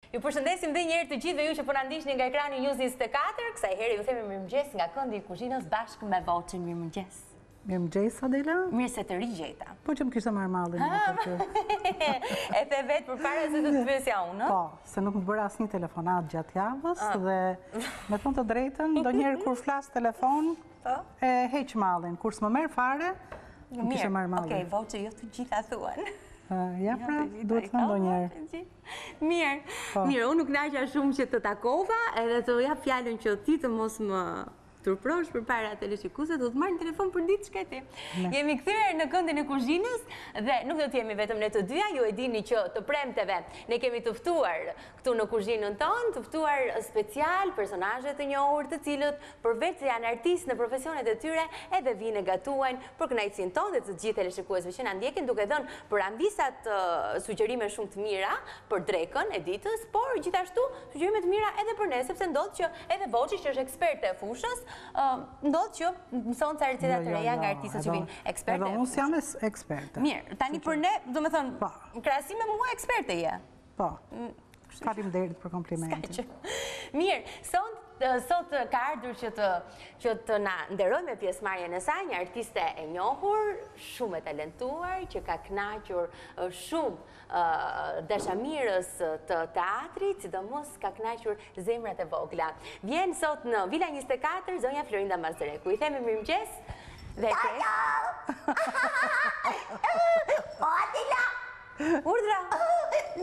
Ju përshëndesim dhe njëherë të gjithëve ju që po na ndiqni nga ekrani News 24. Kësaj here ju themi mirëmëngjes nga këndi i kuzhinës bashkë me Voçin. Mirëmëngjes. Mirëmëngjes Adela. Mirë se të rigjeta. Po që më kishte marrë malli në për ty. E the vetë përpara se të të pyesja unë, Po, se nuk më bëre asnjë telefonatë gjatë javës ah. dhe me thënë të drejtën, ndonjëherë kur flas telefon, po? e heq mallin. Kur s'më merr fare, më kishte marrë mallin. Okej, Voçi, jo të gjitha thuan. Ja pra, duhet të thënë ndonjëherë. Mirë, po. mirë, unë u kënaqa shumë që të takova edhe të jap fjalën që ti të mos më turprosh përpara teleshikuesve, do të marr në telefon për ditë shkreti. Jemi kthyer në këndin e kuzhinës dhe nuk do të jemi vetëm ne të dyja, ju e dini që të premteve ne kemi të ftuar këtu në kuzhinën tonë, të ftuar special, personazhe të njohur të cilët përveç se janë artistë në profesionet e tyre, edhe vijnë e gatuajnë për kënaqësinë tonë dhe të gjithë teleshikuesve që na ndjekin duke dhënë për amvisat sugjerime shumë të mira për drekën e ditës, por gjithashtu sugjerime të mira edhe për ne, sepse ndodh që edhe Voçi që është eksperte e fushës, ndodh që mëson ca receta jo, të jo, reja nga jo, artistët që vijnë eksperte. Edhe unë s'jam eksperte. Mirë, tani për ne, domethënë, po. në krahasim me mua eksperte je. Po. Mm, Faleminderit për komplimentin. Mirë, sot sot ka ardhur që të që të na nderojë me pjesëmarrjen e saj, një artiste e njohur, shumë e talentuar, që ka kënaqur shumë dashamirës të teatrit, sidomos ka kënaqur zemrat e vogla. Vjen sot në Vila 24 zonja Florinda Mazreku. I themi mirëmëngjes dhe O Adela, Urdhra!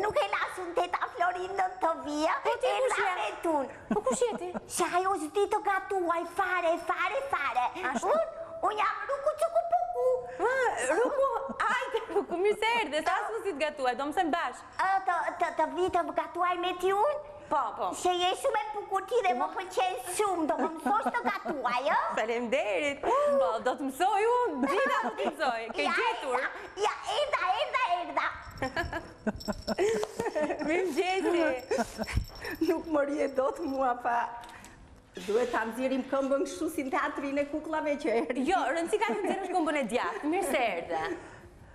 Nuk e lashë unë teta Florindën të vijë, po ti kush je? Vetë unë. Po kush je ti? Se ajo s'di të gatuaj fare, fare, fare. Ashtu? Unë, unë jam ruku cuku puku. Ruku, ajde, ruku, mirë se erdhe, sa asë si të gatuaj, do mësojmë bashkë. Të, të, të vi të gatuaj me ty unë? Po, po. Se je shumë e bukur ti dhe më pëlqen shumë, do më mësosh të gatuaj, ë? Faleminderit. Po, do të mësoj unë, gjitha do të mësoj. Ke gjetur. Ja, erdha, erdha, erdha. Mirëmëngjesi. Nuk më rrihet dot mua pa Duhet ta nxjerrim këmbën kështu si në teatrin e kukullave që erdhi. Jo, rëndësi ka të nxjerrësh këmbën e djathtë. Mirë se erdhe.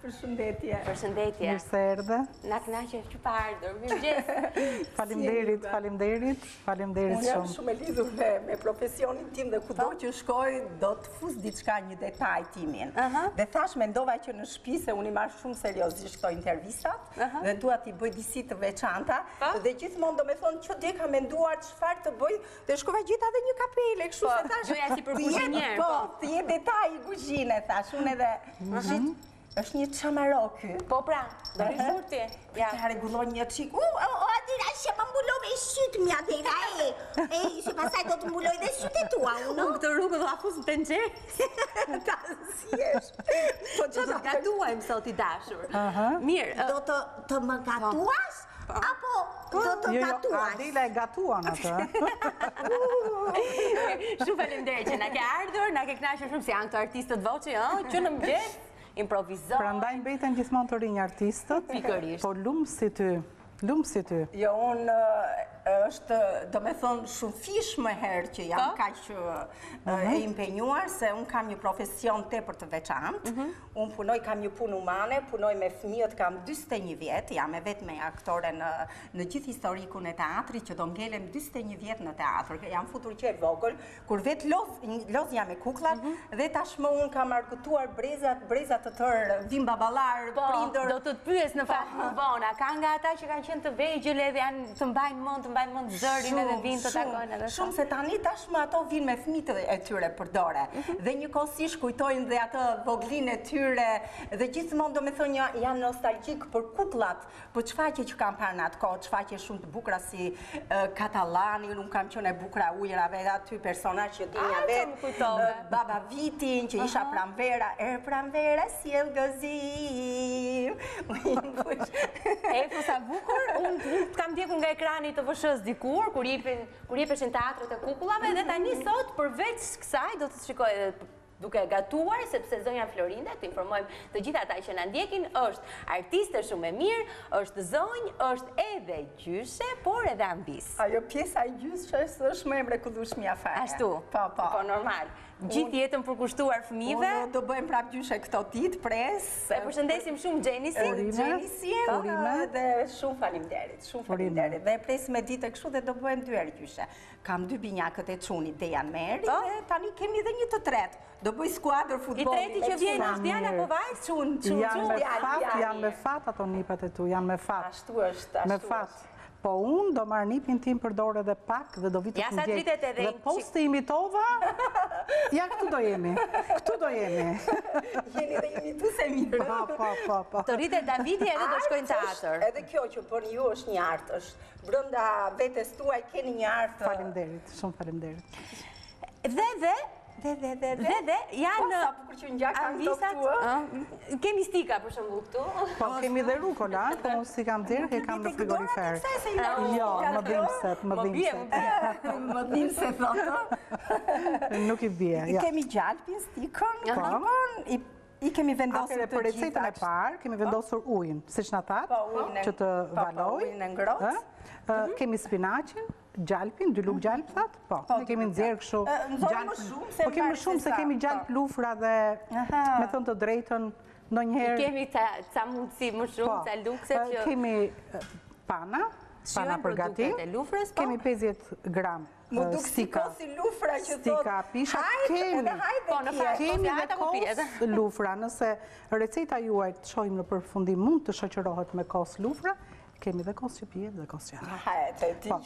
Përshëndetje. Përshëndetje. Mirë se erdhe. Na kënaqe që pa ardhur. Mirëmëngjes. Faleminderit, faleminderit, faleminderit shumë. Unë jam shumë e lidhur me, me profesionin tim dhe kudo po. që shkoj do të fus diçka një detaj timin. Dhe thash mendova që në shtëpi se unë i marr shumë seriozisht këto intervistat dhe dua t'i bëj disi të veçanta po. dhe gjithmonë domethënë që dje kam menduar çfarë të bëj dhe shkova gjeta edhe një kapele, kështu po, se thash. Gjoja si për kuzhinier. Po, të jetë detaj i kuzhine, thash unë edhe. Mhm. Është një çamaro ky. Po pra, do rri zurti. Ja. Ta rregulloj një çik. U, o, o, Adela, se më mbulove sytë mi, Adela, e. E, se pastaj do të mbuloj dhe sytë e tua, unë. Unë këtë rukë do ta fus në tenxhere. Ta ziesh. Po që do të gatuajmë sot i dashur. Mirë. Do të, të më gatuash? Apo do të jo, jo, gatuash? Adela e gatuan atë. Shumë faleminderit që na ke ardhur, na ke kënaqur shumë si janë këto artistët Voçi, ëh, që në mëngjes improvizojnë. Prandaj mbeten gjithmonë të rinj artistët. Pikërisht. Po lum si ty. Lum si ty. Jo, unë është, domethënë, shumëfish më herë që jam Po? kaq e impenjuar, se unë kam një profesion tepër të veçantë. Mhm. Unë punoj, kam një punë humane, punoj me fëmijët, kam 41 vjet, jam e vetme aktore në në gjithë historikun e teatrit që do ngelem 41 vjet në teatr. Jam futur që e vogël, kur vetë loz, lozja me kukllat mm -hmm. dhe tashmë unë kam argëtuar brezat, brezat të tërë, vijnë baballarë, po, prindër. Do të të pyes në fakt më vonë, a ka nga ata që kanë qenë të vegjël edhe janë të mbajnë mend, të mbajnë mend zërin edhe vijnë të takojnë edhe. Shumë se tani tashmë ato vijnë me fëmijët e tyre për dore. Mm -hmm. Dhe njëkohësisht kujtojnë dhe atë voglinë e tyre dhe gjithmonë domethënë janë nostalgjik për kukllat Po shfaqje që kam parë në atë kohë, shfaqje shumë të bukura si Katallani, unë kam qenë e bukura e ujërave edhe aty personazh që dinja vetë, Baba Vitin, që isha pranvera, erë pranvera sjell gëzim. E po sa bukur, unë të kam ndjekur nga ekrani i TVSH-së dikur, kur jepin, kur jepeshin teatrot e kukullave dhe tani sot përveç kësaj do të shikoj edhe. Duke gatuar, sepse zonja Florinda, të informojmë të gjithë ata që na ndjekin, është artiste shumë e mirë, është zonjë, është edhe gjyshe, por edhe amvisë. Ajo pjesa e gjyshes është më e mrekullueshmja fare. Ashtu? Po, po. Po, normal. Gjithë jetën përkushtuar fëmijëve. Unë do bëhem prapë gjyshe këto ditë, pres. E përshëndesim shumë Xhenisin. Xhenisin. Urime. Dhe shumë faleminderit, shumë faleminderit. Dhe pres me ditë kështu dhe do bëhem dy herë gjyshe. Kam dy binjakët e çunit Dejan Meri po. dhe tani kemi dhe një të tretë. Do bëj skuadër futbolli. I treti që vjen është djalë apo vajzë? Çun, çun, çun, djalë. Fat, janë me fat ato nipat e tu, janë me fat. Ashtu është, ashtu Me fat. Po unë do marr nipin tim për dorë edhe pak dhe do vi të të ndjek. Dhe po s'të imitova, ja këtu do jemi. Këtu do jemi. Jeni dhe imituese e mirë. Po, po, po, po. Të rritet Davidi edhe do shkojnë në teatër. Edhe kjo që bëni ju është një art, është Brenda vetes tuaj keni një art. Faleminderit, shumë faleminderit. Dhe dhe dhe dhe dhe dhe dhe janë po, sa bukur që ngjaka këto këtu, ë? Kemi stika për shembull këtu. Po kemi dhe rukola, po unë s'i kam nxjerrë, e kam në frigorifer. Jo, më dhimbset, më dhimbset. Më dhimbset thotë. Nuk i bie, ja. Kemi gjalpin, stikën, po. i I kemi vendosur të gjitha. Për recetën e parë, kemi po. vendosur ujin, siç na thatë, po, që të po, valojë. Ujin e ngrohtë. Mhm. Kemi spinaqin, gjalpin, dy lugë mhm. gjalp, thatë? Po, ne kemi nxjerrë kështu gjalp. Po kemi më shumë se kemi gjalp lufra dhe me thënë të drejtën, ndonjëherë... Kemi ca mundësi më shumë, ca lukse që... Kemi pana, pana për gati. Kemi 50 gram M'u duk si kosi lufra që thot, stika, pisha, kemi, po, në fakt, kemi dhe kos lufra, nëse receta juaj të shohim në përfundim mund të shoqërohet me kos lufra, kemi dhe kos që pihet dhe kos që hahet. Po.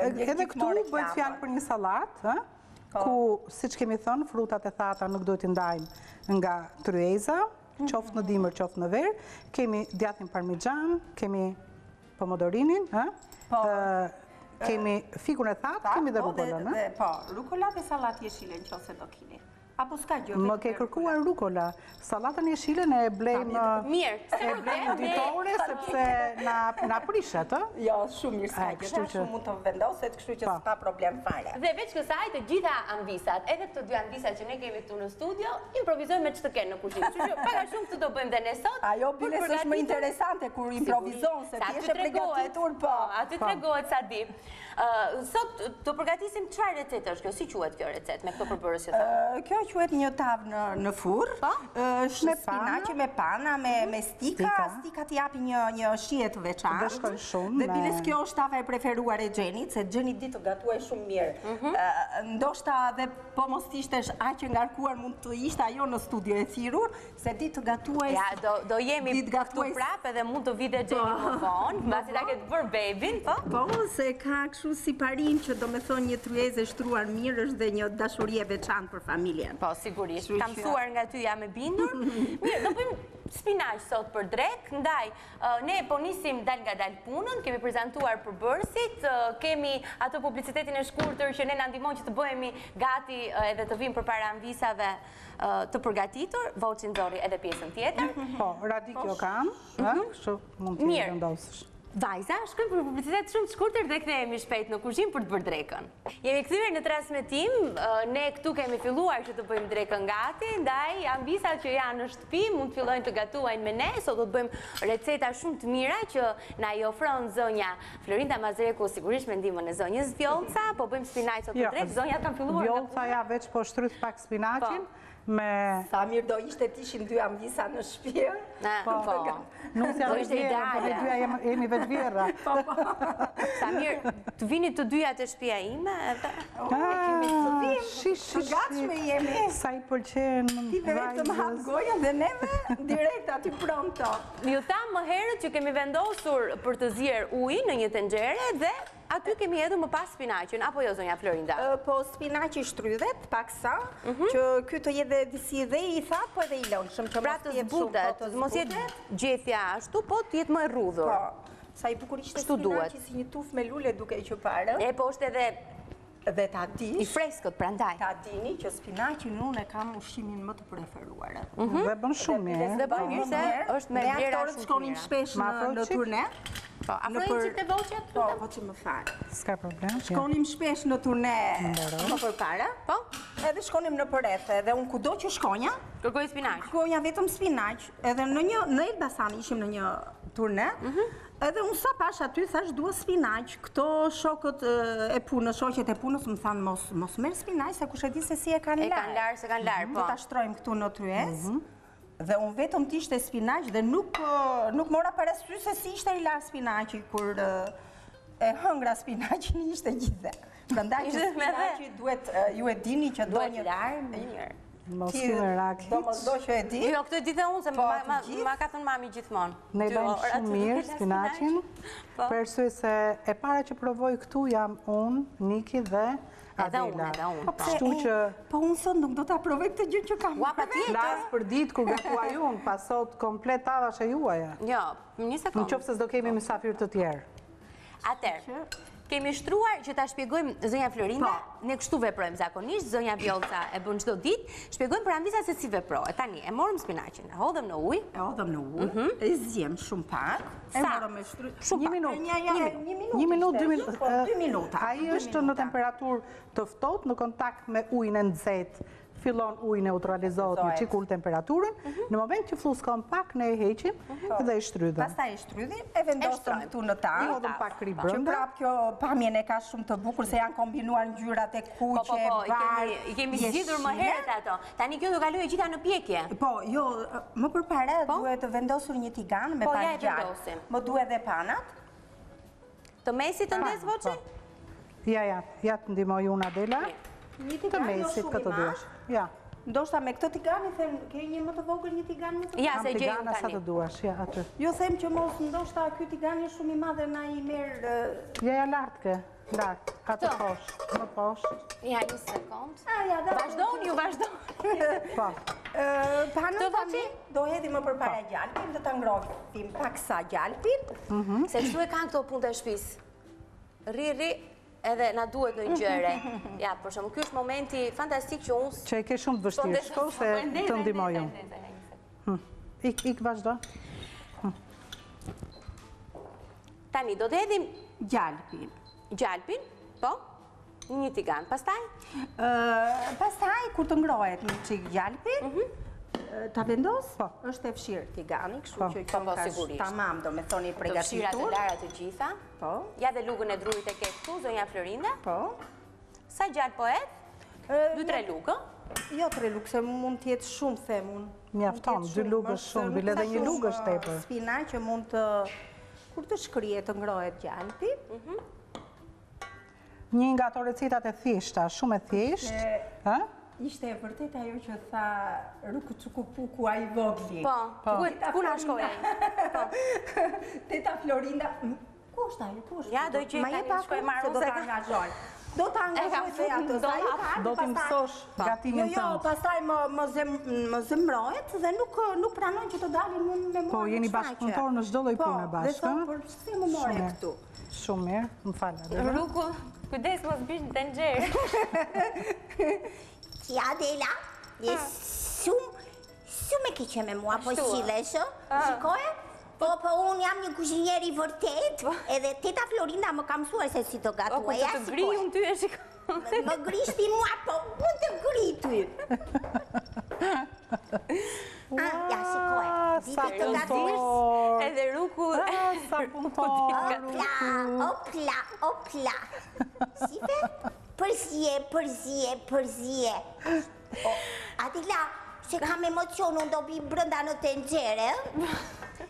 Edhe këtu bëhet fjalë për një sallatë, po. ku, siç kemi thënë, frutat e thata nuk duhet t'i ndajmë nga tryeza, mhm. qoftë në dimër, qoftë në verë, kemi djathin parmixhan, kemi Pomodorinin, ë? Po. Kemi fikun e thatë, kemi dhe po, rukolën, ë? Po, rukola dhe sallatë jeshile në qoftë se do kini. Apo s'ka gjë. Më ke kërkuar rukola. Sallatën jeshile ne e blejmë... Mirë, e blejmë ditore, sepse na prishet, ë? Jo, shumë mirë s'ka gjë, dhe shumë mund të vendoset, kështu që po. s'ka problem fare. Dhe veç kësaj të gjitha amvisat, edhe këto dy amvisat që ne kemi këtu në studio, improvizojnë me ç'të kenë në kuzhinë. Kështu që pak a shumë këtë do bëjmë dhe ne sot. Ajo biles është më interesante kur improvizon se ti je e përgatitur, po. po. Aty po. tregohet sa di. Sot do përgatisim çfarë recetë është kjo? Si quhet kjo recetë me këto përbërës që thonë? Kjo quhet një tavë në në furrë. Po. Është me spinaqe me pana, me mhm. me stika, stika t'i japin një një shije të veçantë. Dhe shkojnë shumë. Dhe biles kjo është tava e preferuar e Xhenit, se Xheni di të gatuajë shumë mirë. Mhm. Ndoshta dhe Po mos të ishte aq e ngarkuar mund të ishte ajo në studio e thirrur, se di të gatuaj. Ja, do do jemi këtu prapë edhe mund të vijë dhe Xheni më po. vonë, mbasi ta ketë bërë bebin, po? Po, se ka kështu si parim që domethënë një tryezë e shtruar mirë është dhe një dashuri e veçantë për familjen. Po, sigurisht. Kam mësuar nga ty jam e bindur. Mirë, do bëjmë spinaq sot për drekë, ndaj Ne po nisim dalëngadalë punën, kemi prezantuar përbërësit, kemi atë publicitetin e shkurtër që ne na ndihmon që të bëhemi gati edhe të vijmë përpara amvisave të përgatitur. Voci nxori edhe pjesën tjetër. Po, radikjo kam, mhm. kështu mund t'i vendosësh. Vajza, shkojmë për publicitet shumë të shkurtër dhe kthehemi shpejt në kuzhinë për të bërë drekën. Jemi kthyer në transmetim, ne këtu kemi filluar që të bëjmë drekën gati, ndaj amvisat që janë në shtëpi mund të fillojnë të gatuajnë me ne. Sot do të bëjmë receta shumë të mira që na i ofron zonja Florinda Mazreku, sigurisht me ndihmën e zonjës Vjollca. Po bëjmë spinaq sot për jo, drekë, zonjat kanë filluar nga Vjollca ja veç po shtrydh pak spinaqin po. me Sa mirë do ishte të ishin dy amvisa në shtëpi. Po. po. Nusja do ishte ideale. Po ne dyja jemi veç vjehrra. Po, po. Sa mirë të vini të dyja te shtëpia ime edhe. Ah, shi, shi, të gatshme jemi. Sa i pëlqen Ti vetëm hap gojën dhe neve direkt aty pronto. Ju thamë më herët që kemi vendosur për të zier ujin në një tenxhere dhe aty kemi hedhur më pas spinaqin, apo jo zonja Florinda? Po spinaqi shtrydhet paksa, mhm. që ky të jetë dhe disi dhe i thatë, po edhe i lëngshëm, që pra të zbutet, po mos jetë gjethja ashtu, po të jetë më e rrudhur. Po, sa i bukur ishte spinaqi si një tufë me lule duke që parë. E po është edhe. Dhe ta dish... I freskët, prandaj. Ta dini që spinaqin unë e kam ushqimin më të preferuar. Mhm. Dhe bën shumë mirë. Dhe bën mirë se është me vlera shumë aktorët shkonim shpesh në turne. Po, afro një çik te voçja? Po, po që më fal. S'ka problem. Shkonim shpesh në turne më përpara. Po? Edhe shkonim nëpër rrethe, dhe unë kudo që shkonja, Kërkoje spinaq. Kërkoja vetëm spinaq, edhe në një, në Elbasan ishim në një turne, mhm. edhe unë sa pashë aty, thashë dua spinaq, këto shokët e punës, shoqet e punës, më thanë mos, mos merr spinaq, se kush e di se si e kanë larë. E kanë larë, s'e kanë larë, mhm. po. Do ta shtrojmë këtu në tryezë, mhm. dhe unë vetëm të ishte spinaq, dhe nuk, nuk mora parasysh se si ishte i larë spinaqi, kur e hëngra spinaqin ishte gjithë dhe. Prandaj që spinaqi duhet, ju e dini që do një... Duhet larë mirë. Mos ki merak hiç. Domosdo që e di. Jo, këtë e di dhe unë, se po, ma ka thënë mami gjithmonë. Ne lajmë shumë mirë spinaqin, po. për arsye se e para që provoj këtu jam unë, Niki dhe Adela. Edhe unë, edhe unë. Po, kështu që... Po unë sot nuk do ta provoj këtë gjë që kam. Ua, patjetër. Flas për ditë kur gatuaj unë, pas sot komplet tava është e juaja. Jo, një sekundë. Në qoftë se s'do kemi mysafirë të tjerë. Atëherë, kemi shtruar që ta shpjegojmë zonja Florinda, po. ne kështu veprojmë zakonisht, zonja Vjollca e bën çdo ditë, shpjegojmë për amvisa se si veprohet. Tani, e morëm spinaqin, e hodhëm në ujë. E hodhëm në ujë, mhm. e ziem shumë pak, e morëm e shtru... Shumë një minutë. Një minutë. Një minutë, dy minuta. Po, dy minuta. Ai është në temperaturë të ftohtë, në kontakt me ujin e nxehtë, fillon uji neutralizohet një çik ul temperaturën, mhm. në moment që flluskon pak ne e heqim mhm. dhe e shtrydhim. Pastaj e shtrydhim, e vendosim këtu në tavë. I hodhëm pak kripë brenda. Që prapë kjo pamjen e ka shumë të bukur se janë kombinuar ngjyrat e kuqe, po, po, po, bardhë. I kemi zgjidhur më herët ato. Tani kjo do kalojë e gjitha në pjekje. Po, jo, më përpara duhet të vendosur një tigan me pak gjalpë. Më duhet dhe panat. Të mesit të ndez Voci? Ja, ja, ja të ndihmoj unë Adela. Të mesit këtë të duash. Ja. Ndoshta me këtë tigan i them, ke një më të vogël, një tigan më të vogël. Ja, se gjej unë tani. Sa të duash, ja, aty. Jo them që mos ndoshta ky tigan është shumë i madh dhe na i merr Ja, ja, lart ke. Lart, atë poshtë, më poshtë. Ja, një sekond. Vazhdoni, ju vazhdoni. Po. Panën tani, do hedhim më përpara po. gjalpin, do ta ngrohim paksa gjalpin. Mhm. Se kështu e kanë këto punët e shpisë. Rri, rri, edhe na duhet një gjë e re. Ja, për shembull, ky është momenti fantastik që unë... Që e ke shumë të vështirë, shko se të ndihmoj unë. Hm. Ik, ik, vazhdo. Hm. Tani, do të hedhim... Gjalpin. Gjalpin, po? Një tigan. Pastaj? Pastaj, kur të ngrohet një çik gjalpi, mhm. ta vendos, po. është e fshirë tigani, kështu po. që po, po, sigurisht. Tamam, domethënë i pregatitur. Të fshira të lara të gjitha. Po. Ja dhe lugën e drurit e ke këtu, zonja Florinda. Po. Sa gjalpë po hedh? Dy, tre lugë? Jo, tre lugë, se mund të jetë shumë, them unë. Mjafton, dy lugë është shumë, bile dhe një lugë është tepër. Spinaq që mund të, kur të shkrihet të ngrohet gjalpi. Mhm. Një nga ato recetat e thjeshta, shumë e thjeshtë, ë? Ishte e vërtet ajo që tha Ruku Çuku Puku ai vogli. Po, po. Ku na shkoi ai? Po. Teta Florinda, ku është ajo? Ku është? Ja, do gjej tani shkoj marr unë se do ta angazhoj. Do ta angazhoj se atë, sa i ka Do t'i mësosh gatimin Jo, jo, tënd. pastaj më më zem më zemrohet dhe nuk nuk pranon që të dalin me mua. Po, jeni bashkëpunëtor në çdo lloj pune bashkë, Po, dhe thotë, por pse më more këtu? Shumë mirë, më fal Adela. Ruku, kujdes mos bish në tenxhere. Ti Adela, je shumë shumë e keqe me mua, po sillesh, ë? Shikoje? Po, po, unë jam një kuzhinier i vërtet, po. edhe teta Florinda më ka mësuar se si të Po, gatuaj, po, ja, të grij unë ty e shikoj. Më grish ti mua, po unë të grij ty. Ah, ja, shikoje. Sa Diti të gatuash. punëtor. Edhe Ruku. Ah, sa punëtor, Opla, opla, opla. Shife? Përzie, përzie, përzie. O, Adela, se kam emocion, unë do bi brenda në tenxhere, ë?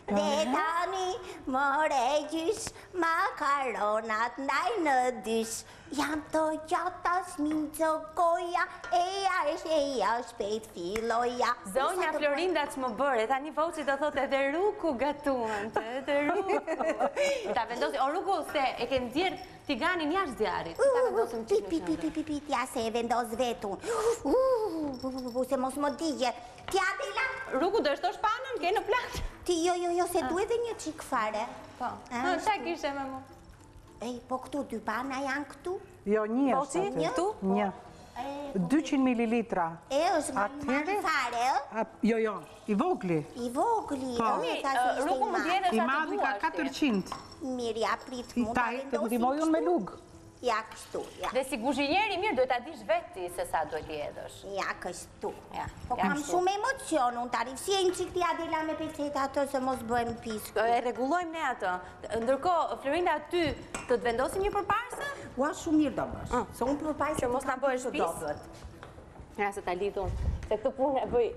Dhe tani more gjysh, makaronat ndaj në dysh. Janë të gjata, s'm'i nxë goja, eja, eja, shpejt filloja. Zonja Florinda ç'më bëre, tani Voci do thotë edhe Ruku gatuante, edhe Ruku. Ta vendosi, o Ruku, se e ke nxjerr tiganin jashtë zjarrit. Ta vendosim Pi, pi, pi, pi, pi, pi, t'ja se e vendos vetë unë. Uh, se mos më digje. Ti Adela? Ruku, do e shtosh panën, ke në plan? Ti, jo, jo, jo, se duhet dhe një çik fare. Po, ça kishe me mu? Ej, po këtu dy pana janë këtu? Jo, një është aty. Një? Një. 200 mililitra. E, është nga i madhi fare, ë? Jo, jo, i vogli. I vogli, po. ë, tha se ishte i madhi. I madhi ka 400. Mirë, ja prit, mund ta vendosim Të ndihmoj unë me lugë. Ja, kështu, ja. Dhe si kuzhinier i mirë, duhet ta dish vetë ti se sa duhet t'i hedhësh. Ja, kështu. Ja, po kam shumë emocion, unë tani fshije një çikë ti Adela me pecetë atë se mos bëhem pis. E rregullojmë ne atë. Ndërkohë, Florinda, ty të të vendosim një përparëse? Ua, shumë mirë do bësh. Ah. Se unë përparëse Që mos na bëhesh pis. Ja, se ta lidh unë. Se këtë punë e bëj,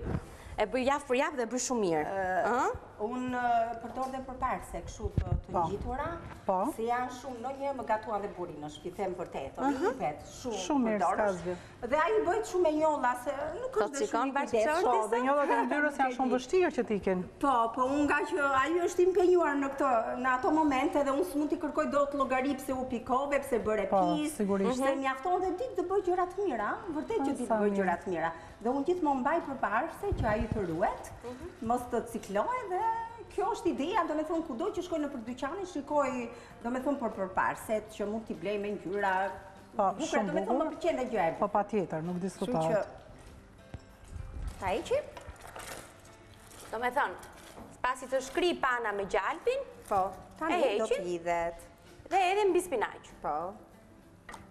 e bëj javë për javë dhe e bëj shumë mirë. Ëh? Unë përdor dhe përparëse kështu të të po. ngjitura, po. se janë shumë, ndonjëherë më gatuan dhe burri në shtëpi, them vërtet, uh -huh. shumë, shumë mirë, s'ka Dhe ai bëhet shumë me njolla, se nuk është dhe shumë i kujdesshëm. Po, dhe njollat e yndyrës janë shumë vështirë që t'ikin. Po, po, unë nga që ai është impenjuar në këto, në ato momente dhe unë s'mund t'i kërkoj dot llogari pse u pikove, pse bëre po, pis, sigurisht. se mjafton dhe di të bëj gjëra të mira, vërtet që di të bëj gjëra të mira. Dhe unë gjithmonë mbaj përparëse që ai të ruhet, mhm. mos të ciklohet dhe kjo është ideja, domethënë, kudo që shkoj nëpër dyqane, shikoj, domethënë, për përparëset që mund t'i blej me ngjyra, Po, shumë bukur. Më pëlqen dhe gjëja e bukur. Po, patjetër, nuk diskutohet. Ta heqim? Domethënë, pasi të shkrijë pana me gjalpin, po, tani do të hidhet. Dhe edhe mbi spinaq. Po.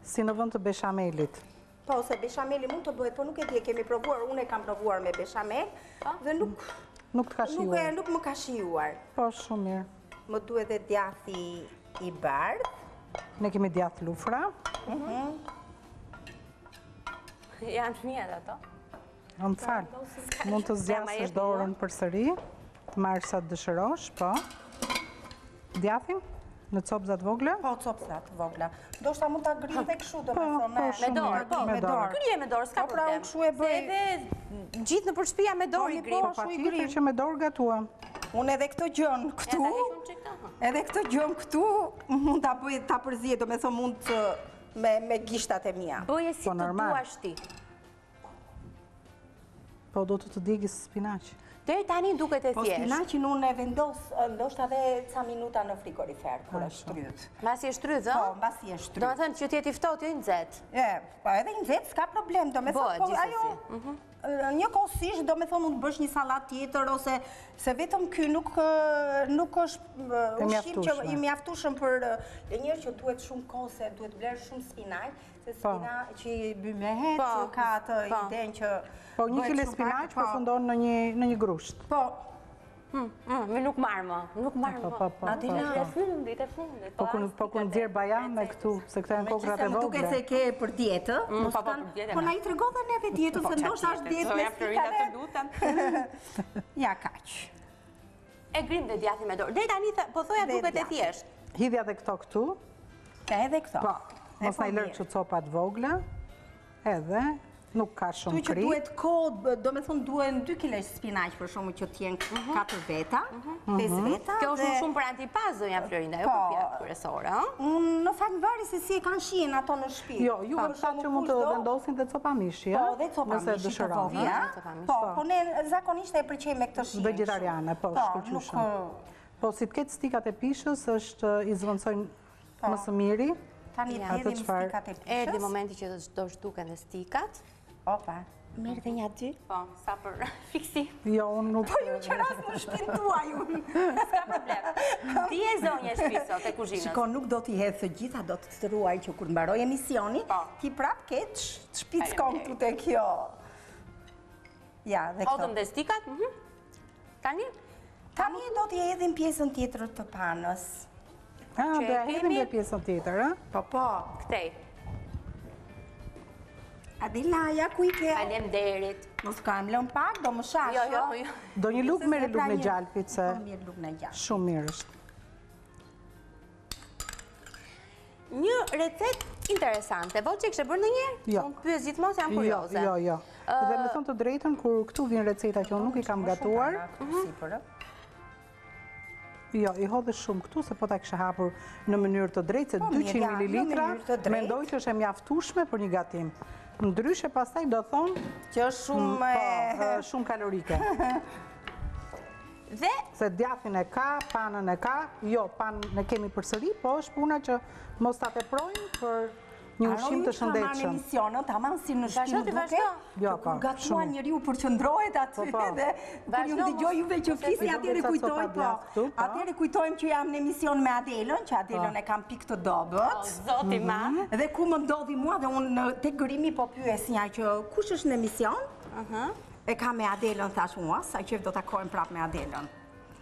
Si në vend të beshamelit. Po, se beshameli mund të bëhet, po nuk e di, e kemi provuar, unë e kam provuar me beshamel, po. dhe nuk... Nuk të ka shijuar. Nuk, nuk më ka shijuar. Po, shumë mirë. Më duhet dhe djathi i bardhë. Ne kemi djathë lufra. Mhm. Janë të mia ato. Më fal. Mund të zgjasësh dorën përsëri, të marrësh sa të dëshirosh, po. Djathin në copëza të vogla? Po, copëza të vogla. Ndoshta mund ta grijë dhe kështu, do po, me thënë. Po, me dorë, po, me dorë. Grije me dorë, s'ka po, pra, problem. unë kështu e bëj. Se edhe gjithë nëpër shtëpia me dorë i Po, grijmë. Po, patjetër që me dorë gatuam. Unë edhe këtë gjënë këtu, edhe këtë gjënë këtu, mund ta bëj, ta përziej, do me thënë mund të me, me gishtat e mia. Bëje si Po, të normal. duash ti. Po, do të të djegi spinaq. Deri tani duket e Po thjeshtë. spinaqin unë e vendos, ndoshta edhe ca minuta në frigorifer, kur e shtrydh. Mbasi e shtrydh, ë? Po, mbasi e shtrydh. Do me thënë që të jetë i ftohtë, jo i nxehtë. E, po edhe i nxehtë s'ka problem, do me thënë, Bëhet, po gjithsesi. ajo, mhm. njëkohësisht, do me thënë, mund të bësh një sallatë tjetër, ose se vetëm ky nuk, nuk është ushqim që i mjaftueshëm për njerëz që duhet shumë kohë, se duhet blerë shumë spinaq, Se po. spinaqi bymehet, po, ka atë po. idenë që... Po, një kile spinaq përfundon në një, në një grusht. Po. Hmm, hmm, me nuk marr më, nuk marr më. Po, po, po. Adela, e fundit, e fundit. Po, po, po kur nxjerr bajame këtu, se këto janë kokrrat e vogla. Më duket se ke për dietë, mm, po, po, për dietë. Po na i tregon dhe neve dietën, se ndoshta është dietë me stikave. Të lutem. Ja, kaq. E grim dhe djathin me dorë. Deri tani po thoja duket e thjeshtë. Hidhja dhe këto këtu. Edhe këto. Po, mos na i lërë kështu copa të vogla. Edhe nuk ka shumë kripë. Tu që duhet kohë, do me thënë duhen 2 kile spinaq për shembull që t'jenë 4 mhm. veta, 5 mhm. veta. Kjo është më shumë për antipast, zonja Florinda, jo për po. pjatë kryesore, ëh? Unë në fakt varet se si e kanë shijen ato në shtëpi. Jo, ju e thatë që mund të vendosin dhe copa mishi, Po, dhe copa mishi të vogla. Po, po ne zakonisht e pëlqejmë me këtë shije. Vegetariane, po, po shkëlqyeshëm. Po, si të ketë stikat e pishës, është i zëvendësojnë po. më së miri. Tani të hedhim stikat e pishës. Erdhi momenti që do zhduken dhe stikat. Opa. Merr dhe nja dy? Po, sa për fiksim. Jo, unë nuk... Po ju qeras në shpinë tuaj unë. S'ka problem. Ti je zonja e shpisë sot e kuzhinës. Shiko, nuk do t'i hedh të gjitha, do të të ruaj që kur mbaroj emisioni, po. ti prap ke ç'pickon këtu te kjo. Ja, dhe këto. Hodhëm dhe stikat, mhm. Tani? Tani do t'i hedhim pjesën tjetër të panës. Ah, do e hedhim dhe pjesën tjetër, ë? Po, po. Këtej. Adila, ja ku i ke? Faleminderit. Mos kam lënë pak, do më shash. Jo, jo, jo. Do një lugë merre lugën e gjalpit se Po mirë lugën e gjalpit. Shumë mirë është. Një recetë interesante. Voci e kishe bërë ndonjëherë? Jo. Unë pyes gjithmonë se jam jo, kurioze. Jo, jo. Dhe me thënë të drejtën, kur këtu vijnë receta që unë nuk i kam gatuar, mhm. Jo, i hodhe shumë këtu, se po ta kisha hapur në mënyrë të drejtë, se 200 po, ml, mendoj që është e mjaftueshme për një gatim. Ndryshe pastaj do thonë që është shumë mm, po, shumë kalorike. Dhe Se djathin e ka, panën e ka, jo, panën e kemi përsëri, po është puna që mos ta teprojmë për një ushqim të shëndetshëm. Ajo që emisionet, tamam si në shtëpi më duke, jo, po, kur gatuan njeriu përqendrohet aty po, po. dhe kur ju dëgjoj juve që flisni atëherë kujtoj po. po. Atëherë kujtojmë që jam në emision me Adelën, që Adelën e kam pikë të dobët. Zoti ma. Mhm. Dhe ku më ndodhi mua dhe unë te grimi po pyesja që kush është në emision? E kam me Adelën, thash unë, sa qejf do takohem prapë me Adelën.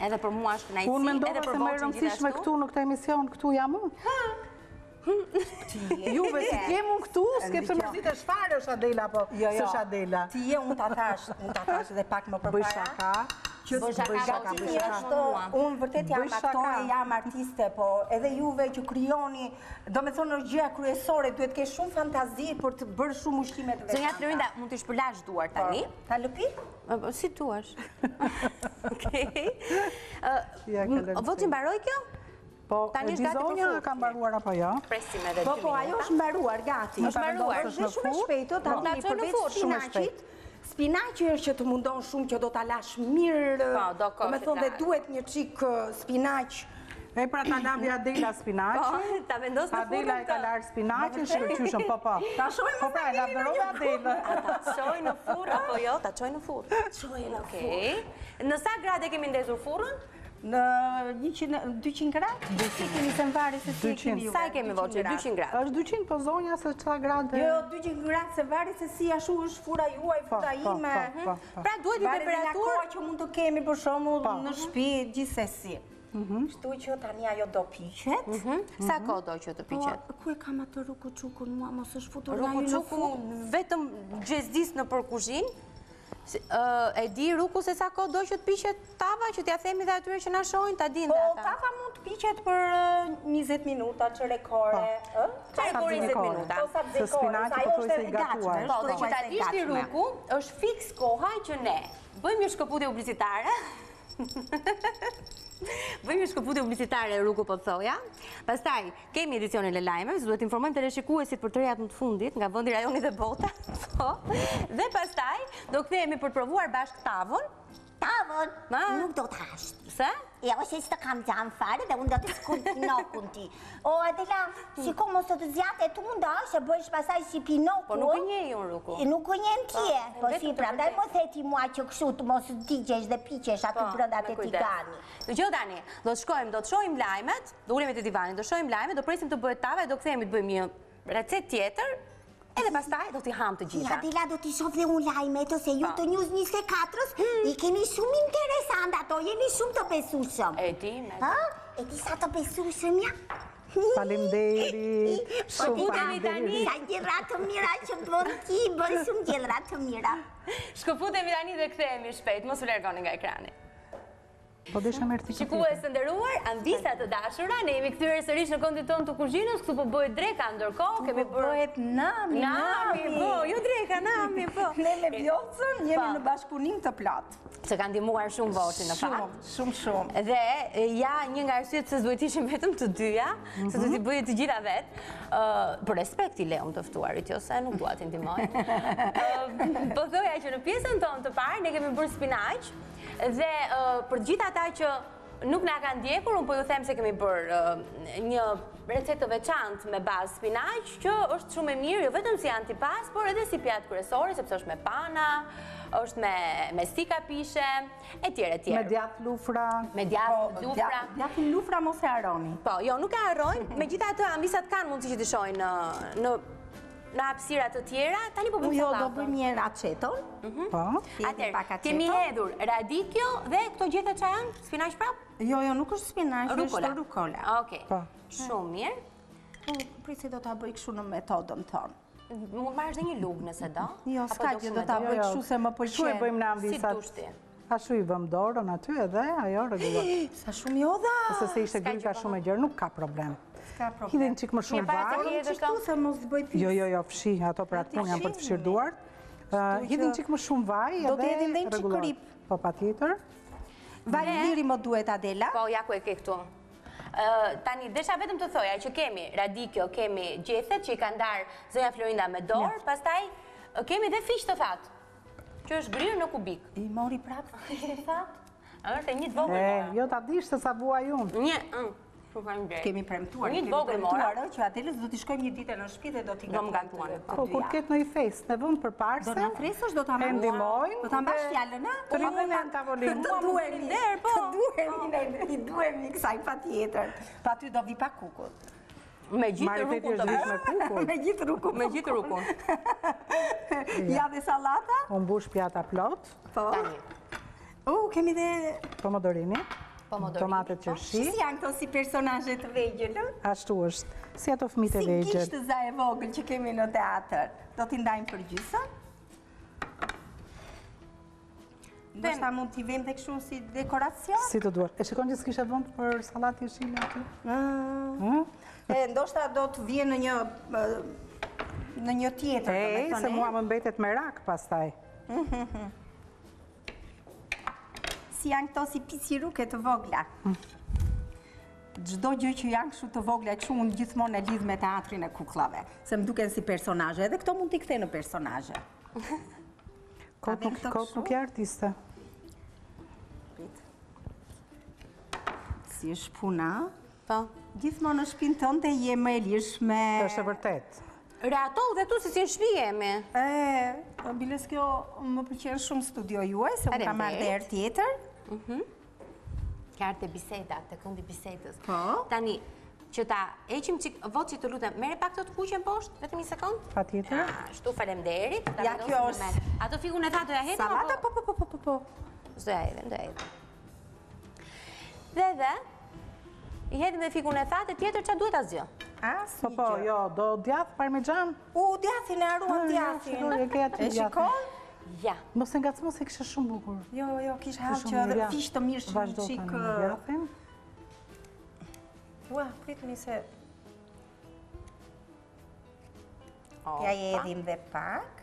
Edhe për mua është kënaqësi, Unë mendova edhe për se më e Voçin rëndësishme gjithashtu. këtu në këtë emision, këtu jam unë. Juve si t'jem unë këtu, s'ke pse mërzitesh fare është Adela, po Jo, jo. s'është Adela. Ti je, unë ta thash, unë ta thash edhe pak më përpara. Bëj shaka, Që Bëj shaka, bëj shaka, Voçi, bëj shaka. është, unë vërtet jam Bëj shaka. aktore, jam artiste, po edhe juve që krijoni, do me thonë është gjëja kryesore, duhet kesh shumë fantazi për të bërë shumë ushqime të Zonja veçanta. Florinda, mund t'i shpërlash duart tani? Ta lëpi? Po, Si duash. Okej. Ja, kalojmë Voçi mbaroi kjo? Po, Tani e është di gati për zonja furrë. ka mbaruar apo jo? Presim edhe Po, 2 po, ajo minuta. është mbaruar, gati. Është mbaruar. Është dhe shumë e shpejtë, Po, ta tani çoj në përveç furrë. Shumë e spinaqit, spinaqi është që të mundon shumë që do ta lash mirë, Po, do kohë do me që thonë dhe ta- duhet një çik spinaq. E pra ta lavi Adela spinaqin. Po, ta vendos në furrën Adela e ka të. larë spinaqin, shkëlqyshëm, po, po. Ta shohim Po pra, e lavdërove Adelën. A ta çoj në furrë apo jo? Ta çoj në furrë. Çoj në furrë. Okej. Në sa gradë e kemi ndezur furrën? Në 100, 200 gradë? Si kemi se varet se si e 200. kemi juve. Sa e kemi Voçi? 200 gradë. Është 200, po zonja se ça gradë. Jo, 200 gradë se varet se si ashtu është furra juaj, Po, furra po, ime. po, po, po. Pra duhet një Varet dhe nga temperaturë koha që mund të kemi për shembull Po. në shtëpi gjithsesi. Kështu që tani ajo do piqet. Sa kohë do që të piqet? Po, ku e kam atë rukuçukun mua, mos është futur nga ju në Rukuçuku furrë? vetëm gjezdis nëpër kuzhinë. E di Ruku se sa kohë do që të piqet tava, që t'ja themi dhe atyre që na shohin, ta dinë Po, dhe ata. tava mund të piqet për 20 minuta, çerek ore, ë? Çerek ore 20 minuta. Po, sa Se zekore, spinaqi sa ajo po është thuaj se e i gatshme, gatuar. është Po, dhe që ta thuajse e dish ti gatshme. Ruku, është fiks koha që ne bëjmë një shkëputje publicitare. Bëjmë një shkëputje publicitare, Ruku po thoja. Pastaj kemi edicionin e lajmeve, se duhet informojmë teleshikuesit për të rejat më të fundit nga vendi, rajoni dhe bota. Po. Dhe pastaj do kthehemi për të provuar bashkë tavën. Tavën, Ma? nuk do të hash. Pse? Ja, ose s'të kam xhan fare dhe unë do të shkul Pinokun ti. O, Adela, shiko mos të të zjatë e tunda, se bëhesh pasaj si Pinoku. Po nuk e njeh unë Ruku. E Nuk e njeh ti e. Po, Po vetëm si, të prandaj vërtet. më the ti mua që kështu të mos digjesh dhe piqesh aty Po, brenda me te kujdes. tigani. Dëgjoj tani, do të shkojmë, do të shohim lajmet, do ulemi te divani, do shohim lajmet, do presim të bëhet tava e do kthehemi të bëjmë një recetë tjetër, edhe pastaj do t'i ham të Ti gjitha. Adela do t'i shoh dhe unë lajmet ose ju Po. të News 24-ës i keni shumë interesant ato, jeni shumë të besueshëm. E di, me. Ha? E di sa të besueshëm jam? Faleminderit. Po Shumë ti tani, faleminderit. Sa gjëra të mira që bën ti, bën shumë gjëra të mira. Shkëputemi tani dhe kthehemi shpejt, mos u largoni nga ekrani. Po desha merr ti. Shikues të nderuar, amvisa të dashura, ne jemi kthyer sërish në këndin tonë të kuzhinës, këtu po bëhet dreka ndërkohë, kemi Po bërë bëhet nami, nami, po, jo dreka, nami, po. Ne me Vjolcën jemi Po. në bashkëpunim të plotë. Se ka ndihmuar shumë Voçi në fakt. Shumë, shumë, shumë. Dhe e, ja një nga arsyet pse s'duhet ishim vetëm të dyja, se do t'i bëje të gjitha vet. Ë, për respekt i leum të ftuarit, jo se nuk dua t'i ndihmoj. Ë, po thoja që në pjesën tonë të parë ne kemi bërë spinaq dhe ë, për të gjithë ata që nuk na kanë ndjekur, unë po ju them se kemi bërë ë, një recetë të veçantë me bazë spinaq që është shumë e mirë, jo vetëm si antipas, por edhe si pjatë kryesore, sepse është me pana, është me me stika pishe, etj etj. Me djath lufra. Me djath Po, lufra. Djathin lufra mos e harroni. Po, jo, nuk e harrojmë. Megjithatë, amvisat kanë mundësi që t'i shohin në në në hapësira të tjera. Tani po Po bëjmë jo, do sallatën. bëjmë një herë aceton. Po. Hedhim Atëherë, pak aceton. kemi hedhur radikio dhe këto gjethe çfarë janë? Spinaq prap? Jo, jo, nuk është spinaq, Rukola. është rukola. Okej. Po. Shumë mirë. Po, prit se do ta bëj kështu në metodën tonë. Mund marrësh edhe një lugë nëse do. Jo, Apo s'ka do gjë, kështu do me ta dorë? bëj kështu se më Kështu e pëlqen. bëjmë në Si amvisat. dush ti. Ashtu i vëm dorën aty edhe ajo rregullon. Sa shumë i hodha! Ose se ishte gryka gjë, shumë e gjerë, nuk ka problem. S'ka problem. Hidhin çik më shumë Mirë, para se vaj. t'i hedhësh Çik tu se mos bëj pis. Jo, jo, jo, fshi, ato për atë punë janë për të fshirë duart. Ë, Hidhin çik më shumë vaj Do edhe t'i hedhim dhe një çik rregullon. krip. Po patjetër. Vaj liri më duhet Adela. Po, ja ku e ke këtu. Ë, tani, desha vetëm të thoja që kemi radikio, kemi gjethet që i ka ndarë zonja Florinda me dorë, pastaj ë, kemi dhe fiq të thatë, që është grirë në kubik. I mori prapë fiq të thatë? Është e një të vogël mora. Jo ta dish se sa vuaj unë. Një, ëh. Shumë faleminderit. Kemi premtuar, Një të kemi vogël mora. premtuar që Adelës do t'i shkojmë një ditë në shtëpi dhe do t'i Do më gatuani. Po kur të ketë ndonjë festë, ne vëmë përparëse. Do na thërrasësh, do ta E marrësh. ndihmojmë. Do ta mbash fjalën, a? Të rrimë në tavolinë. Të duhemi, po. të duhemi, ne, i duhemi kësaj patjetër. Pa ty do vi pa kukull. Me gjithë Mariteti rukun të është gjithë me kukull. Me gjithë rukun. Me gjithë rukun. Ja dhe sallata? U mbush pjata plot. Po. Tani. U, kemi dhe... Pomodorini. Pomodorini, Tomate po. qershi. Si janë këto si personazhe të vegjël, ë? Ashtu është. Si ato fëmijët e Si vegjël. gishtëza e vogël që kemi në teatr. Do t'i ndajmë për gjysmë. Ndoshta mund t'i vëmë dhe kështu si dekoracion. Si të duash. E shikon që s'kishe vend për sallatë jeshile aty? Mm. E, ndoshta do të vjen në një në një tjetër, E, domethënë, se e? mua më mbetet merak pastaj. Si janë këto si pisiruke të vogla. Çdo gjë që janë kështu të vogla, kështu unë gjithmonë e lidh me teatrin e kuklave, se më duken si personazhe, edhe këto mund t'i kthej në personazhe. Kot nuk, këto kot kështu? nuk je artiste. Prit. Si është puna? Po. Gjithmonë në shpinë tënde je më e lirshme. Është e vërtet. Reato dhe këtu se si në shpi jemi. E, po, biles kjo më pëlqen shumë studio juaj, se unë kam marrë dhe herë tjetër. Ka ardhur te biseda, te këndi bisedës. Po. Tani, që ta heqim çik, voci të lutem, merre pak të të kuqen poshtë, vetëm një sekond. Patjetër. Ashtu, faleminderit. Ta Ja, vendosim kjo në është- mes. Ato fikun e tha do ja hedhim Sallata, apo? po, po, po, po, po, po. S'do ja hedhim, do ja hedhim. Dhe dhe, i hedhim dhe fikun e thatë, tjetër ça duhet asgjë. As Po një po, gjë. jo, do djath parmexhan? U, djathin e harruam Ah, ja, djathin. shikoj, e ke aty E djathin. shikon? Ja. Mos e ngacmo se kishe shumë bukur. Jo, jo, kisha hall Shumë që mirë, edhe ja. fiq të mirë shumë Vazhdo çik. tani me djathin. Ua, pritni se ja i hedhim dhe pak.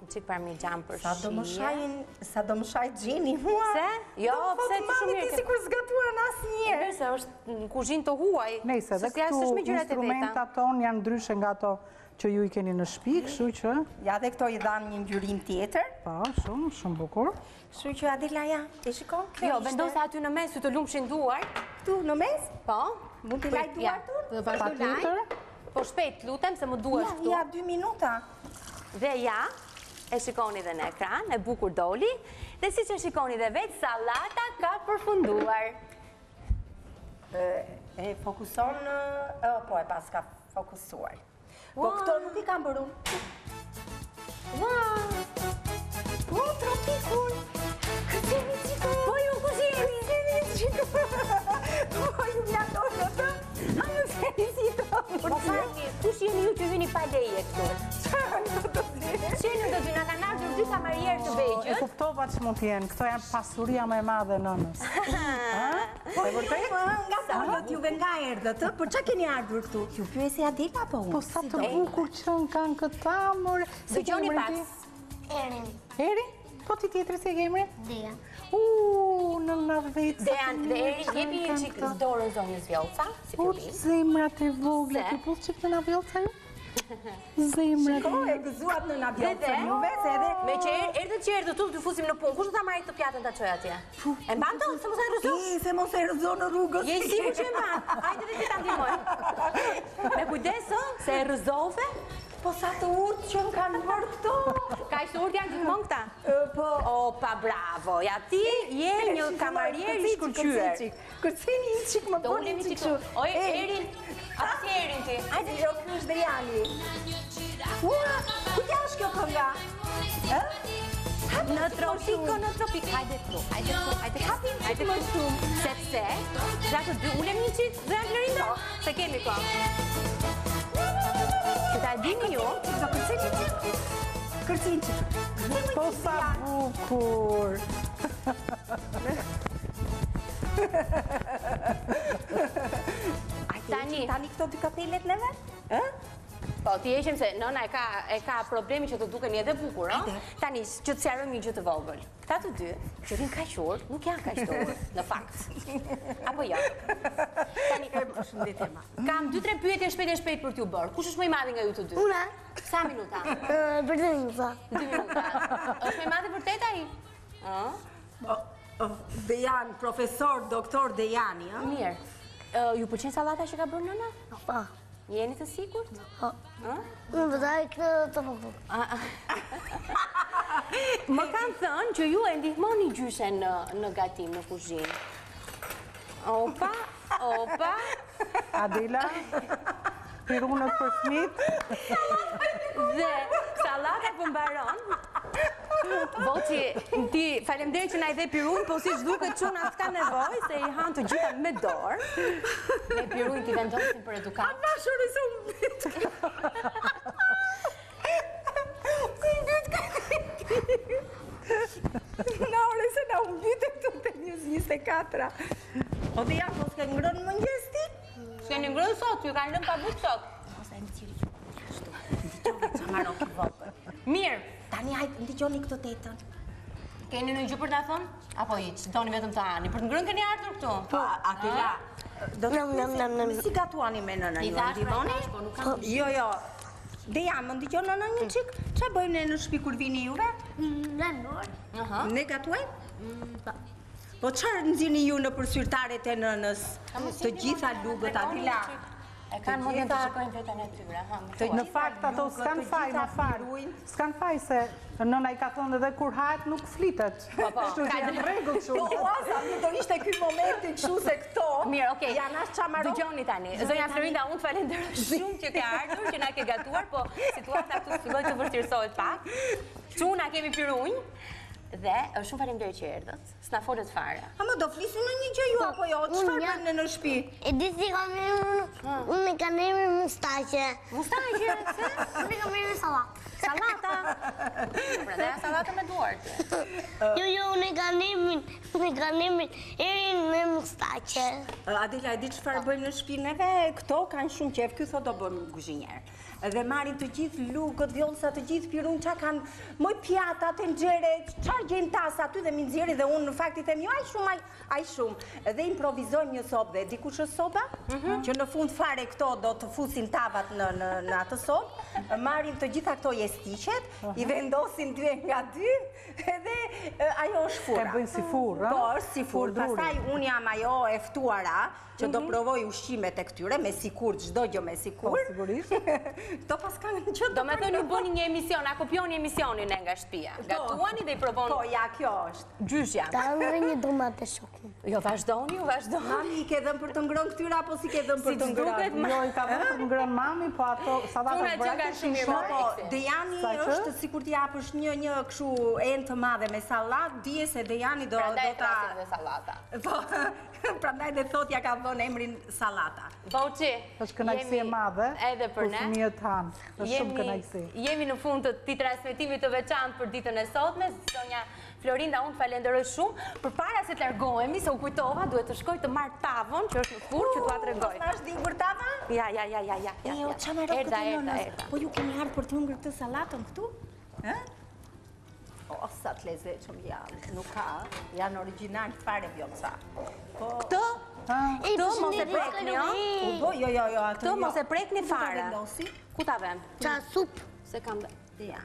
Një çik parmixhan për Sa do më shije. shajin, sa do më shaj Gjeni mua. Pse? Jo, Do më pse thotë, ti shumë mami, mirë ti ke- sikur s'gatuan asnjëherë. Mirë se është në kuzhinë të huaj. Nejse, dhe Se s'ja këtu s'është me gjërat e veta. instrumentat tonë janë ndryshe nga ato që ju i keni në shtëpi, kështu që Ja dhe këto i dhanë një ngjyrim tjetër. po, shumë, shumë bukur. Kështu që Adela ja, e shikon kjo Jo, ishte. vendosa aty në mes, sy të lumshin duart. Këtu në mes? Po. Mund t'i laj Ja, duart unë? Do vazhdo laj. Patjetër. Po shpejt, lutem, se më duhesh Ja, këtu. ja, dy minuta. Dhe ja, e shikoni dhe në ekran, e bukur doli. Dhe siç e shikoni dhe vetë, sallata ka përfunduar. E fokuson, e, po e pas ka fokusuar. Po këto nuk i kam bërë unë. Ua! Po, tropikun! Kërceni qiko! Po ju kush jeni? Kërceni qiko! Po ju mjaton në të? A më felicito! Po falni, kush jeni ju që hyni pa leje këtu? Çfarë do të zi? Kush jeni do të na kanë ardhur dy kamarierë të E vegjël? kuptova që mund të jenë, këto janë pasuria më e madhe e nënës. Po e vërtet? Nga folët juve nga erdhët, ë? Për çka keni ardhur këtu? Ju pyesi Adela apo unë? Po sa të bukur që kanë këta, more. Si ke Dëgjoni emrin pak. ti? Erin. Eri? Po ti tjetri si e ke emrin? Dejan. U, në në vetë. sa Dejan të dhe mirë Eri, që jepi një kanë çik këta. dorën zonjës Vjollca, si U, fillim. zemrat e vogla, Se? ti puth çik në Vjollca ju? Zemrat. Po, e gëzuat në Dhe Vjollcën juve, se edhe... Me që er- erdhët që erdhët tu, t'ju fusim në punë. Kush do ta marrë këtë pjatën ta çojë atje? E mban dot, se mos e rrëzon. I, se mos e rrëzon në rrugës. Je i sigurt që e mban. Hajde dhe ti ta ndihmoj. Me kujdes, ë, se e rrëzove. Po sa të urtë që më kanë bërë këto. Kaq të urtë janë gjithmonë këta. Po, Opa, bravo. Ja ti je një kamarier i shkëlqyer. Kërceni një çik më Do bëni ulemi një çik çik këtu. Oj, Erin, apo si Erin ti? Hajde, jo, ky është Dejani. Ua, ku ja është kjo kënga? Ë? Në tropik, në tropik, hajde këtu, hajde këtu, hajde këtu, hajde më këtu. shumë. Sepse, za të dy ulem një çik, zonja Florinda, se kemi kohë. Që ta dini ju, Do kërceni çik. Kërceni çik. Kërceni Po çik, sa Dejan. bukur. Hajde, Tani. Tani këto dy kapelet neve? Ë? po ti heqim se nëna e ka e ka problemin që të dukeni edhe bukur, ëh. Tani që të sqarojmë një gjë të vogël. Këta të dy, që vinë kaq urtë, nuk janë kaq të urtë, në fakt. Apo jo. Tani Përshëndetje ma. kam dy tre pyetje shpejt e shpejt për t'ju bërë. Kush është më i madhi nga ju të dy? Una. Sa minuta? Për dy minuta. Dy minuta. Është më i madhi vërtet ai? Ë? Dejan, profesor, doktor Dejani, ë? Mirë. Ju pëlqen sallata që ka bërë nëna? Po. Jeni të sigurt? Po. Unë do ta këtë të po. Më kanë thënë që ju e ndihmoni gjyshen në në gatim në kuzhinë. Opa, opa. Adela, pirunët për fmit. Dhe sallata po mbaron. Boçi, ti faleminderit që na i dhe pirunj, po siç duket çunat s'kanë nevojë se i hanë të gjitha me dorë. Me pirunj t'i vendosim për edukatë. A bashuri se u mbyt. U mbyt Na ore se na u mbyt e këtu te News 24. O dhe ja, po s'ke ngrënë mëngjes ti? S'keni ngrënë sot, ju kanë lënë pa bukë sot. Mos e nxirr ju. Ashtu. Ndigjoni çamarok i vogël. Mirë. Tani hajt ndigjoni këtë tetën. Keni ndonjë gjë për ta thënë? Apo hiç, doni vetëm të hani. Për të ngrënë keni ardhur këtu? Po, Adela. Do të Nam, nam, nam, nam. Si gatuani me nënën I ju, thash, pra, i ndihmoni? thash, po nuk kam. Jo, jo. Deja, më ndëgjon nëna një çik? Çfarë bëjmë ne në shtëpi kur vini juve? Në dorë. Aha. Ne gatuajmë? Mm, po. Po çfarë nxirrni ju nëpër sirtaret e nënës? Të gjitha lugët, Adila. E kanë mendjen të shikojnë veten e tyre, ha, më thuaj. Në fakt ato s'kan faj, më fal. S'kan faj se nëna i ka thënë edhe kur hahet nuk flitet. Po, po. Kështu që janë rregull kështu. Po, ua, mi do ishte ky momenti kështu se këto. Mirë, okay. Janë as çamaro. Dëgjoni tani. Zonja Florinda, unë të falenderoj shumë që ke ardhur, që na ke gatuar, po situata këtu filloi të vështirësohet pak. Çuna kemi pirunj dhe shumë faleminderit që erdhët. S'na folët fare. A më do flisni në një gjë ju Po, apo jo? Çfarë bëjmë ne në shtëpi? E di si kam emrin, unë e kam emrin Mustaqe. Mustaqe, pse? Unë e kam emrin Sallatë. Sallata. Prandaj sallata me duart. Jo, jo, unë e kam emrin, unë e kam emrin Erin me Mustaqe. Adela, e di çfarë bëjmë në shtëpi neve? Këto kanë shumë qejf, ky thotë do bëhem kuzhinier. Dhe marrin të gjithë lugët, vjollca, të gjithë pirun, ça kanë, moj pjata, tenxhere, çfarë gjejnë tas aty dhe m'i nxjerrin dhe unë në fakt i them jo aq shumë, aq shumë. Dhe improvizojmë një sobë dhe di kush është soba? Mhm. Që në fund fare këto do të fusin tavat në në në atë sobë, marrin të gjitha këto jestiqet, i vendosin dy e nga dy, edhe ajo është furra. E bëjnë si furrë, Po, është si furrë. Pastaj unë jam ajo e ftuara, që do mhm. provoj ushqimet e këtyre, me sikur, çdo gjë me sikur. Po, sigurisht. Këto pas kanë në që Do me thënë ju bëni një emision, a kopjoni emisionin e nga shtëpia. Po. Gatuani dhe i provoni. Po, ja, kjo është. Gjyshja. Ta dhe një domate shokun. Jo, vazhdoni, ju vazhdoni. Mami, i ke dhënë për të ngrënë këtyre, apo s'i ke dhënë për të ngrënë? Jo, i ka dhënë për të ngrënë mami, po ato sallatat bëra të shishme. Po, po, Dejani është sikur t'i japësh një një kështu enë të madhe me sallatë, dije se Dejani do ta... Prandaj e thërrasin dhe sallata. Po, Prandaj dhe thotë ia ka vënë emrin sallata. Boçi, është kënaqësi e madhe. Edhe për ne. Kur fëmijët hanë, është shumë kënaqësi. Jemi në fund të këtij transmetimi të veçantë për ditën e sotme. Zonja Florinda, unë të falenderoj shumë. Përpara se të largohemi, se u kujtova, duhet të shkoj të marr tavën që është në furrë që t'ua tregoj. Po është djegur tava? Ja, ja, ja, ja, ja. ja. Jo, ça më Erdha, erdha, erdha. Po ju keni ardhur për të hëngër këtë sallatën këtu? Ë? O, sa të lezetshëm janë, nuk ka, janë origjinal fare vjollca. Po... Këtë, këtë mos e prekni, jo? U bo, jo, jo, jo, atë Këtë jo. mos e prekni fare. Ku ta vem? Qa supë? Se kam dhe. Ja.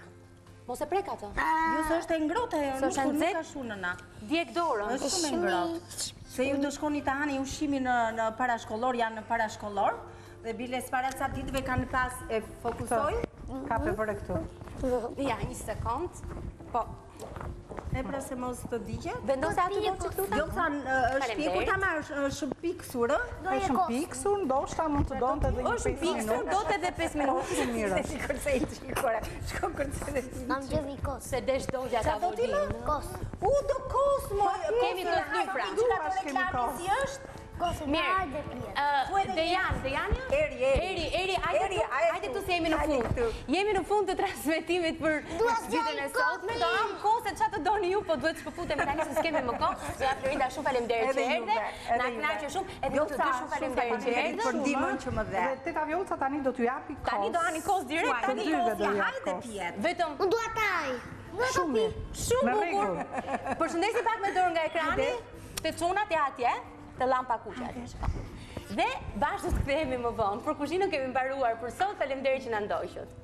Mos e prek atë. Jo, se është e ngrohtë, ajo, nuk nuk ka shumë nëna. Djeg dorën. është shumë e ngrohtë. Se ju do shkoni të hani ushqimin në, në parashkollor, janë në parashkollor, dhe biles para ca ditëve kanë pas e fokusoj. Kape vëre këtu. Ja, një sekond. Po. E pra se mos të digje. Vendose aty do të këtu Jo, tha, është pikur ta marrësh, është piksur, ë? Është shumë piksur, ndoshta mund të donte edhe një 5 minuta. Është piksur, do të edhe 5 minuta. Shumë mirë. Se kërcej të shikore. Shko kërcej dhe ti. Kam gjë vi kos. Se desh dogja ta volinë. Kos. U, do kos, mo. Kemi kos dy pra. Kemi kos. Si është? Mirë. Dejan, Dejan ja? Eri, Eri. Eri, Eri, hajde hajde këtu se jemi në fund. Jemi në fund të transmetimit për ditën e sotme. Do hamë kos e ça të doni ju, po duhet të shkëputemi tani se s'kemi më kohë. Zonja Florinda, shumë faleminderit që erdhe. Na kënaqe shumë. Edhe ju të dy shumë faleminderit që erdhe. Për ndihmën që më dhe. Dhe teta Vjollca tani do t'ju japi kos. Tani do hani kos direkt tani. Kos ja hajde pijet. Vetëm Unë dua taj. Shumë mirë. Shumë bukur. Përshëndesim pak me dorë nga ekrani. Te çunat ja atje. Te llampa e kuqe atje shko. Dhe bashkë do të kthehemi më vonë. Për kuzhinën kemi mbaruar për sot. Faleminderit që na ndoqët.